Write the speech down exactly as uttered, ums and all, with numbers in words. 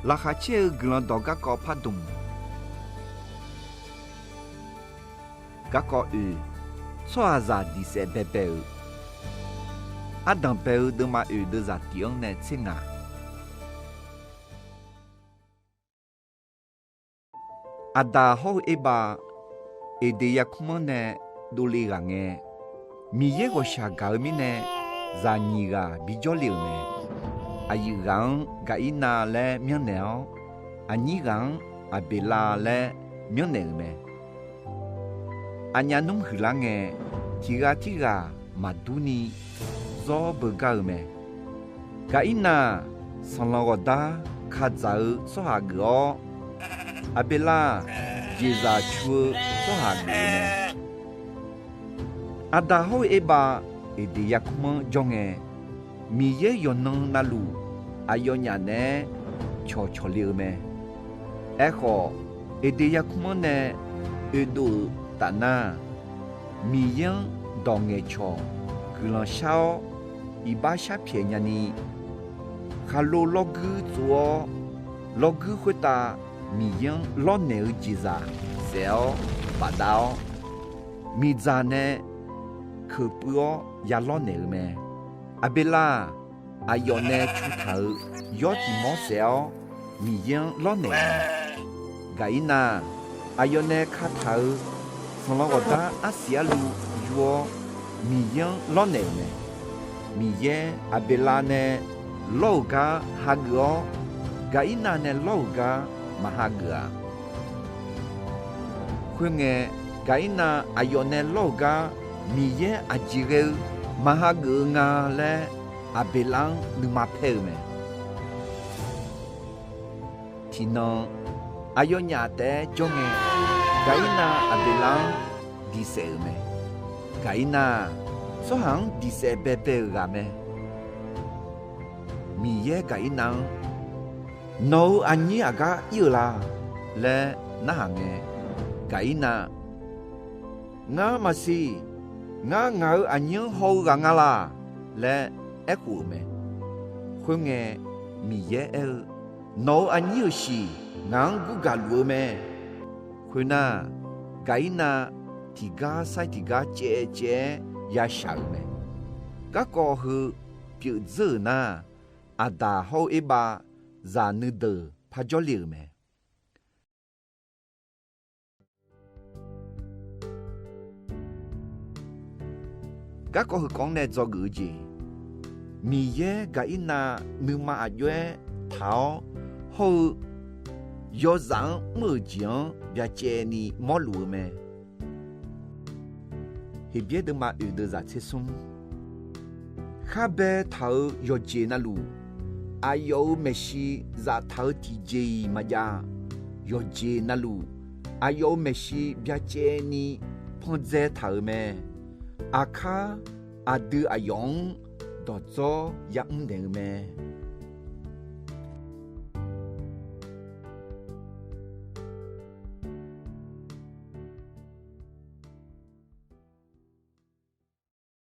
Laqkhaq caer-eu guiqlanq dawq garkawv pardmq. Garkawv oeq, tsawrhaqzaq diq saef baebae-euq. Ardanq bae-eu deuvma oeq deuvzaq tiq-anr nae tser ngaq. Aqdaq hawr-eu Erbav, Eqdeq yarkmr-anr nae dovle ghaq ngae, Miqyaer ghawqshaq gaq-eu mirnae, zaq nyiq ghaq bijawr le-euq mae. Aqyuif ghaq-anr Gaqirnav laer myanrnaeq-awr, aqnyir ghaq-anr Aqbeqlav laer myanrnaeq-euq mae. Aqnyaf nmr huiqlar ngae, tiq ghaq tirghaq maqdur ni zawr beugar-eu mae. Gaqirnav-aq, sanqlanq ghawqdar kadzaq-eu tsawrhaq geuf-awr, Aqbeqlav-aq, jeqzaq cu-eu tsawrhaq geuf-eu mae. Aqdaq hawr-eu Erbav Eqdeq yarkmr-anr jawr ngae, Miqyaer yawqnan navluf aqyawfnyaf naeq-aer cawqcawq le-eu mae. Aerkhawf, Eqdeq yarkmr-anr nae oedov-euq tafnar, Miqyaer-anr dawq ngaeqcawq guiqlanq shar-awr, iqbax sharpyaeq nyani, khaqlo lawrguir tsov-awr, lawrguir khoertav Miqyaer-anr lawrnaeq-eu jeqzaq saef-awr bafdav-awr, miqdzaq nae keuqpuiv-awr ya lawrnaeq-eu mae. Aqbeqlav-aq, aqyawf nae cutaq-euq yawr tiq mawr saef-awr Miqyaer-anr lawrnaeq-euq mae. Gaqirnav-aq, aqyawf nae kataq-euq sanqlanq ghawqdar arsiq arluv yur-awr Miqyaer-anr lawrnaeq-euq mae. Miqyaer Aqbeqlav nae lawr-euq gar hageuf-awr, Gaqirnav nae lawr-euq gar maq hageuf-a. Khoerngae, Gaqirnav aqyawf nae lawr-euq gar Miqyaer aqjeq ghae-eu maq hageuf-eu nga laer Aqbeqlav-anr nuima paer-eu mae. Tiqnan, aqyawfnyaf taef-aer jawr ngae, Gaqirnav Aqbeqlav-anr diq saef-euq mae. Gaqirnav-aq, tsawrhaq-anr diq saef baebae-euq ghaq mae. Miqyaer Gaqirnav-anr, Nawq-euq aqnyir aqgar ir-eu la? laer narhaq ngae, Gaqirnav, Ngar maqsiq. Ngar ngaq-euq aqnyir-anr haw-eu ghaq nga laq? laer aerkhof-euq mae. Khoerngae, Miqyaer aer-eu, Nawq-euq aqnyir-euq shiq ngaq-anr gurgaq luf-eu mae. Khoernar, Gaqirnav tiqgar sair tiqgar caev caev-aer yashaq-euq mae. Garkawv heu pyeuf dzeur-euq nar, Aqdaq hawr-eu Erbav zaq nuideuq par jawrle-euq mae. Garkawv heukawv-anr nae dzawgeuf-eu jeq, Miqyaer Gaqirnav nuima aqjox-aer taq-awr hawr-eu yawzaf-anr mr-euq jeq-anr byacaevni mawrluf-eu mae. Heqbyaer deuvma oeq deuvzaq tser smr. Kharbae taq-euq yawqjeq navluf, aqyawf-euq maeqshi zaftaq-eu tiqjeq-iq maqjav. Yawqjeq navluf, aqyawf-euq maeqshi byacaevni pandzae taq-euq mae. Aqkar aqdui aqyawf-anr dawqdzawr yamr naeq-eu mae.